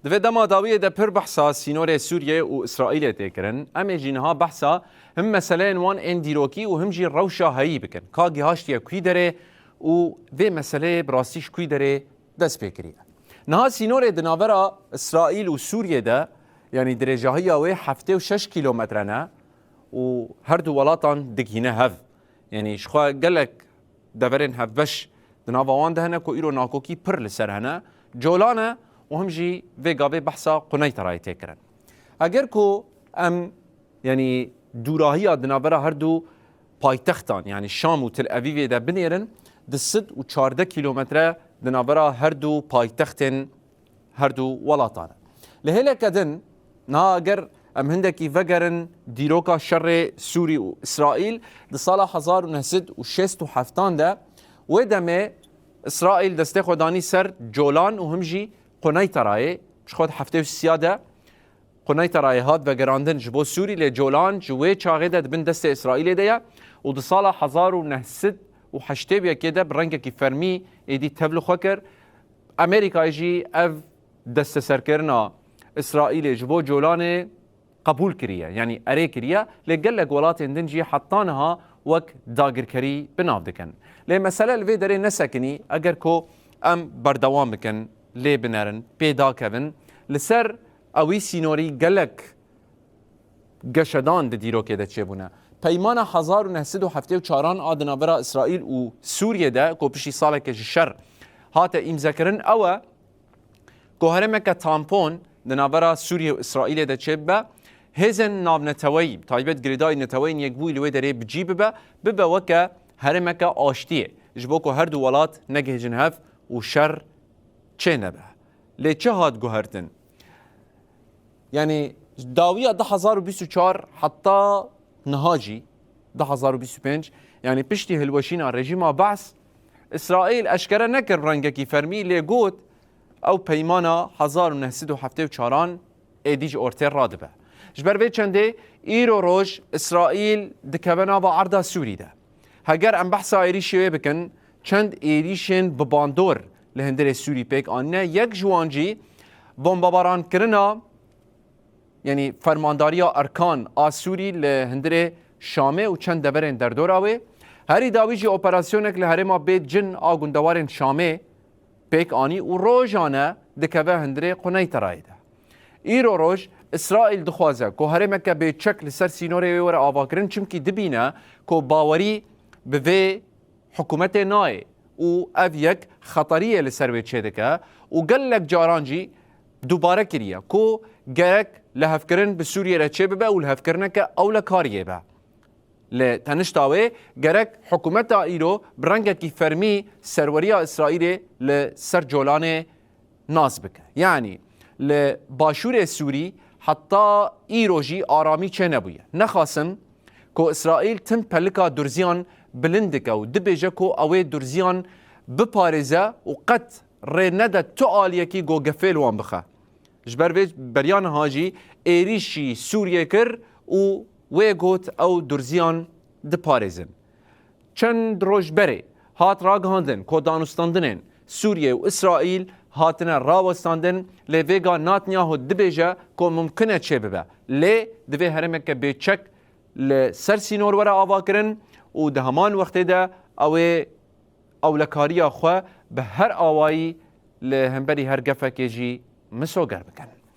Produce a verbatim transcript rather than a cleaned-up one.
Di vê dema dawiyê de pir behsa sînorê Sûriyê û Îsraîlê tê kirin. Em ê jî niha behsa him meseleyên wan ên dîrokî û him jî rewşa heyî bikin. Ka gihaştiye kwî derê û vê meseleyê bi rastî ji kwî derê dest pê kiriye. Niha sînorê di navbera Îsraîl û Sûriyê de, yanî dirêjahiya wê heftê û şeş kîlometre ne û her du welatan digihîne hev. Yanî ji xwe gelek deverên hevbeş di nava wan de hene ku îro nakokî pir li ser hene. Colan e û him jî vê gavê behsa Quneyterayê tê kirin. Eger ku em, yanî dûrahiya di navbera her du paytextan, yanî Şam û Til Evîvê de binêrin, di sed û çardeh kîlometre di navbera her du paytextên her du welatan e. Li hêleke din, niha eger em hindekî vegerin dîroka şerê Sûrî û Îsraîl, di sala hezar û neh sed û şêst û heftan de, wê demê Îsraîl destê xwe danî ser Colan û him jî Quneyterayê, ji xwe di heftê û sisiya de Quneyterayê hat vegerandin ji bo Sûrî, lê Colan ji wê çaxê de di bin destê Îsraîlê de ye û di sala hezar û neh sed û heştê û yekê de bi rengekî fermî êdî tev li xwe kir. Amerîkayê jî ev desteserkirina Îsraîlê ji bo Colanê qebûl kiriye, yanî erê kiriye, lê gelek welatên din jî heta niha wek dagirkerî bi nav dikin. Lê mesele li vê derê nesekinî, eger ku em berdewam bikin, lê binerin, pê dakevin, li ser ewî sînorî gelek geşedan di dîrokê de çêbûne. Peymana hezar û neh sed û heftê û çaran a di navbera Îsraîl û Sûriyê de ku piştî saleke ji şer hate îmzekirin, ew e ku herêmeke tampon di navbera Sûriyê û Îsraîlê de çêbibe, hêzên navneteweyî, taybet girêdayî Neteweyên Yekbûyî li wê derê bi cî bibe, bibe weke herêmeke aştiyê, ji bo ku her du welat negihêjin hev û şer çênebe. Lê çi hat guhertin? Yanî dawiya du hezar û bîst û çar heta niha jî, du hezar û bîst û pênc, yanî piştî hilweşîna rejîma Be's, Îsraîl eşkere nekir bi rengekî fermî, lê got ew peymana hezar û neh sed û heftê û çaran êdî ji ortê radibe. Ji ber vê çendê îro roj Îsraîl dikeve nava erda Sûrî de. Heger em behsa êrîşê wê bikin, çend êrîşên bi bandor li hundirê Sûrî pêk anîne. Yek ji wan jî bombebaran kirina, yanî fermandariya Erkan a Sûrî li hundirê Şamê û çend deverên derdora wê. Herî dawî jî operasyonek li herêma Bêt Cin a gundewarên Şamê pêk anî û rojane dikeve hundirê Quneyterayê de. Îro roj Îsraîl dixwaze ku herêmeke bêçek li ser sînorê wê were avakirin, çimkî dibîne ku bawerî bi vê hikûmetê nayê û ev yek xeteriyê li ser wê çêdike û gelek caran jî dubare kiriye ku gerek lihevkirin bi Sûriyê re çêbibe û lihevkirineke ewlekariyê be. Li tenişta wê, gerek hikûmeta îro bi rengekî fermî serweriya Îsraîlê li ser Colanê nas bike. Yanî li başûrê Sûrî heta îro jî aramî çênebûye. Nexasim ku Îsraîl tim pelika durziyan bilind dike û dibêje ku ew ê durziyan biparêze û qet rê nede tu aliyekî gogefê li wan bixe. Ji ber vê beriya niha jî êrîşî Sûriyê kir û wê got ew durziyan diparêzin. Çend roj berê hat ragihandin ku danûstandinên Sûriyê û Îsraîl hatine rawestandin, lê vêga Netanyahu dibêje ku mumkin e çêbibe, lê divê herêmeke bêçek li ser sînor were avakirin û di heman wextê de ew ê ewlekariya xwe bi her awayî li hemberî her gefekê jî misoger bikin.